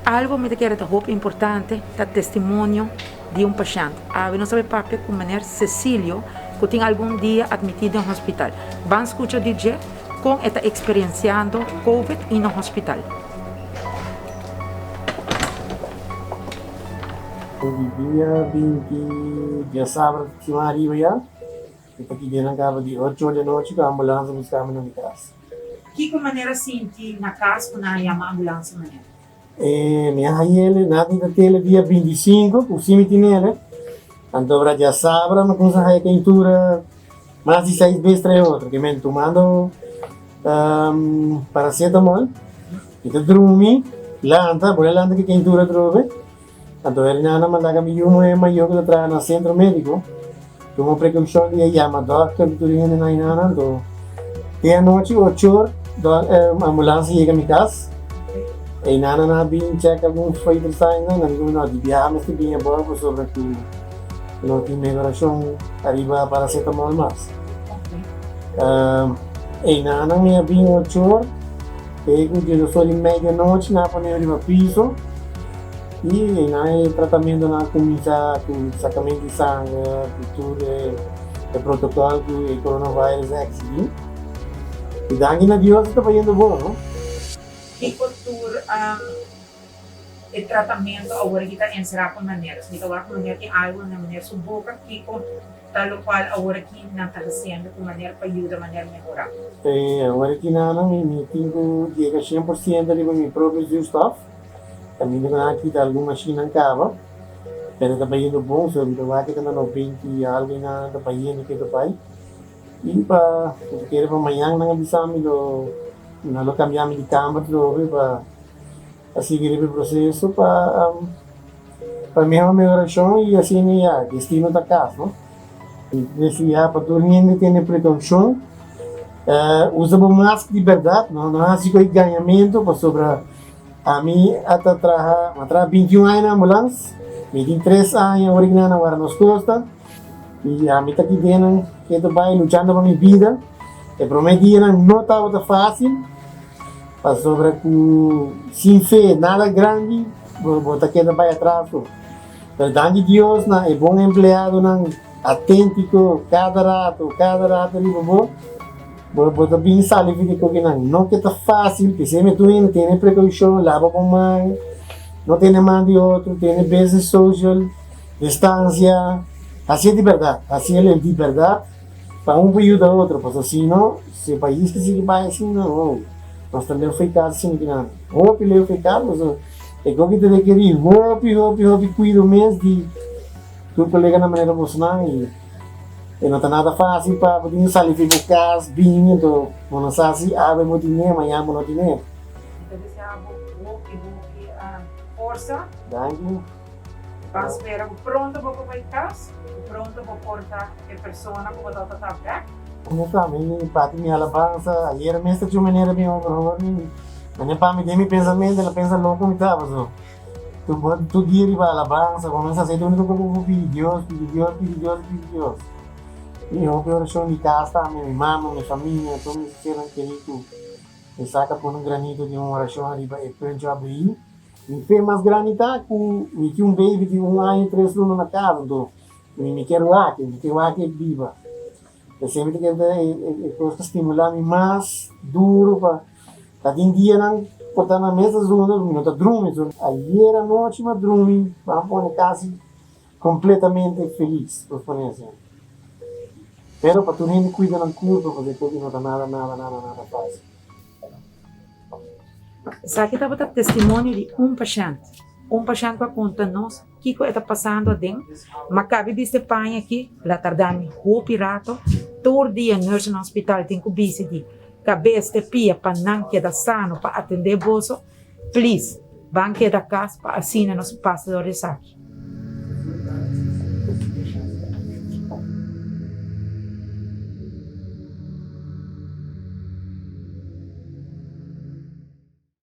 Algo mi ta kere ta hopi importante ta testimonio di un pashènt. Awe nos a bai papia ku meneer Cecilio ku tin algun dia atmití den hospital. Ban skucha di dje kon e ta eksperensiando covid i na hospital. Di dia binti diasabra siman ariba ya, mi ta kibia nan kaba di ocho or di anochi ku ambulans a buska mi na mi kas. Kiko manera sinti na kas ku nan a yama ambulans manera? E mi a hayele, nan a tin ta tele dia 25 ku si mi tinele, anto ora diasabra mi kumsa haya keintura mas di seis bes trae otro, ke men tumando paracetamol, mi ta drumi, lanta, bo a lanta ke keintura atrobe. Anto e nana manda ka mi yu muhé mayó ku ta traha na sentro médiko tuma prekoushon di e yama dòkter ku tur e hendenan ei nana. Anto te anochi ochor ambulans a yega mi kas. E nananan a bin chèk algun vital signs nan di no di biaha mester bin abou pasobra ku no tin mehorashon ariba paracetamol mas. E nana mi a bin ochor te ku diesdos or i media anochi nan a pone riba piso. I einan e tratamentonan a kuminsá ku sakamentu di sanger, ku tur e protokòl ku e coronavirus a eksigí. I danki na Dios e ta bayendo bon, no? Kiko tur e tratamentu awor aki ta enserá ku manera? Mi ta wak manera tin algu na manera su boka, kiko ta lokual awor aki nan ta hasiendo ku manera pa yuda manera mehorá? Awor aki nan mi tin ku yega 100% riba mi propio zuurstof. Caminda cu nan a kita algun mashinnan caba, pero ta bayendo bon, so mi ta wak ta na 90 y algo y nan ta bayendo ke ta bay. Y pa, mi ta kere pa mañan nan a bisa mi lo, nan lo cambia mi di camber atrobe pa pa sigui riba e proceso pa pa mihor mehoracion y asina ya, destino ta cas, no. Mi ta desea pa tur hende tene precaucion, usa bo mask di berdad, no no haci cu e gañamento pasobra. Ami a ta traha, mi a traha 21 aña na ambulans, mi tin tres aña ora ki nan a wara nos kosta i ami ta aki den ketu bai luchando pa mi bida. E prome dianan no tabata fácil pasobra ku sin fe nada grandi bo bo ta keda bai atras tur. Pero danki Dios na e bon empleadonan aténtiko kada rato kada rato riba bo. Bo bo ta bin sali for di kokinan. No ke ta fásil, p'esei mi tur hende tene prekoushon, laba bo man, no tene man di otro, tene business social, distansia. Hasié di bèrdat, hasié el di bèrdat pa un por yuda otro, pasobra si no, si e pais ta sigui bai asina, oh, nos ta leu for e kas asina kinan. Hopi leu for e kas, pasobra e koki ta rekerí hopi, hopi, hopi kuido mes di tur koleganan manera bosonan i. E no ta nada fácil pa bo tin sali fi bo cas bini anto bo no sa si awe bo tine mañan bo no tine. Mi ta desea bo hopi hopi forsa. Danki. Ban spera ku pronto bo por bai cas, ku pronto bo por ta e persona ku bo tabata ta bek. Mi tambe mi parti mi alabansa. Ayer mes ta cu manera mi overhoor mi. Mane pa mi den mi pensamento el a pensa loco mi ta paso. Tu bo tur dia riba alabansa, bo mester hasi e úniko ku bo pidi Dios, pidi Dios, pidi Dios, pidi Dios. Mi hopi orashon di kas tambe, mi mama, mi famia, tur mi sernan kerí ku mi sa ka pone un granito di un orashon ariba e puncho abrí. Mi fe mas grandi ta ku mi tin un baby di un aña i tres luna na kas, anto mi mi kier wak, mi kier wak e biba. Esei mi ta kere ta e kos ta stimulá mi mas duru pa Ta tin dianan ku ta na mesa zona mi no ta drumi. So ayer anochi mi a drumi, mi a pone kasi kompletamente felis, por pone asina. Pero pa tur hende kuida nan kurpa pasobra e koki no ta nada nada nada nada fásil. Esaki tabata testimonio di un pashènt, un pashènt ku a konta nos Kiko e ta pasando aden? Ma kabi bisti e paña aki, la tarda mi hopi rato. Tur dia nurse na hospital tin ku bisti di kabes te pia pa nan keda sano pa atende boso. Please, ban keda kas pa asina nos pasa dor di esaki.